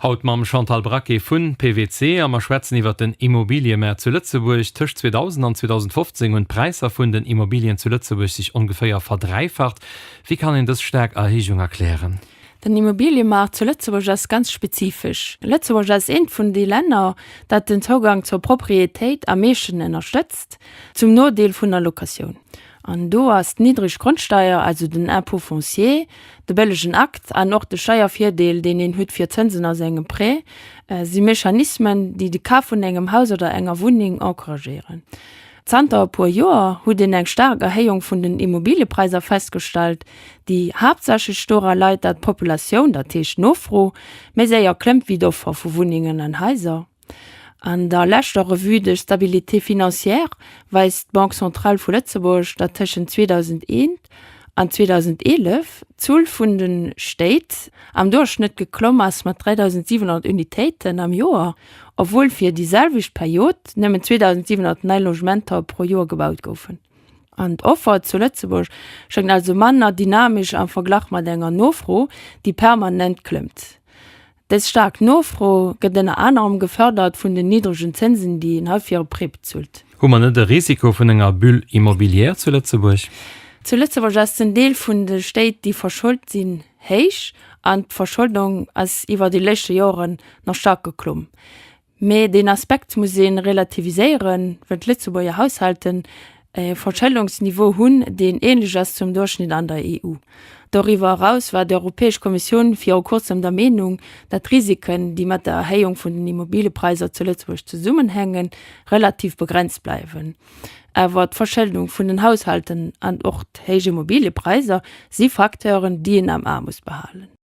Haut mam Chantal Braquet vun PwC a mer schwätzen iwwert den Immobiliëmaart zu Lëtzebuerg. Tëscht 2000 an 2015 hunn d'Präisser vun den Immobilien zu Lëtzebuerg sech ongeféier verdräifacht. Wéi kann een dës staark Erhéijung erklären? Den Immobiliëmaart zu Lëtzebuerg ass ganz spezifesch. Lëtzebuerg ass eent vun de Länner, dat den Zougang zur Proprietéit am meeschten ënnerstëtzt, zum Nodeel vun der Locatioun. An do ass d'niddreg Grondsteier, also den Impôt foncier, de bëllegen Akt an och de Steiervirdeel, deen een huet fir Zënsen a sengem Prêt, si Mechanismen, déi de Kaf vun engem Haus oder enger Wunneng encouragéieren. Zanter e puer Joer huet een eng staark Erhéijung vun den Immobiliepräisser festgestallt, déi haaptsächlech dora leit, dat d'Populatioun, dat heescht d'Nofro, méi séier klëmmt wéi d'Offer vu Wunnengen an Haiser. An der leschter Revue de stabilité financière weist d'Banque centrale vu Lëtzebuerg, datt tëschent 2001 an 2011 d'Zuel vun de Stéit am Duerchschnëtt geklomm ass mat 3.700 Unitéiten am Joer, obwuel fir déi selwecht Period nëmmen 2.700 nei Logementer pro Joer gebaut goufen. An d'Offer zu Lëtzebuerg schéngt also manner dynamesch am Verglach mat enger Nofro, déi permanent klëmmt. Dës staark Nofro gëtt ënner anerem gefërdert vun den niddregen Zënsen, déi een hei fir e Prêt bezuelt. Hu mer net e Risiko vun enger Bulle immobilière zu Lëtzebuerg? Zu Lëtzebuerg ass den Deel vun de Stéit, déi verschold sinn, héich an d'Verscholdung ass iwwer déi leschte Joren nach staark geklomm. Mee deen Aspekt muss ee relativiséieren, well d'Lëtzebuerger Haushalten e Verschëldungsniveau hunn, deen änlech ass zum Duerchschnitt an der EU. Doriwwer eraus war d'Europäesch Kommissioun viru kuerzem der Meenung, datt d'Risiken, déi mat der Erhéijung vun den Immobilepräisser zu Lëtzebuerg zesummenhängen, relativ begrenzt bleiwen. Awer d'Verschëldung vun den Haushalten an och d'héich Immobiliepräisser si Facteuren, déi een am A muss behalen.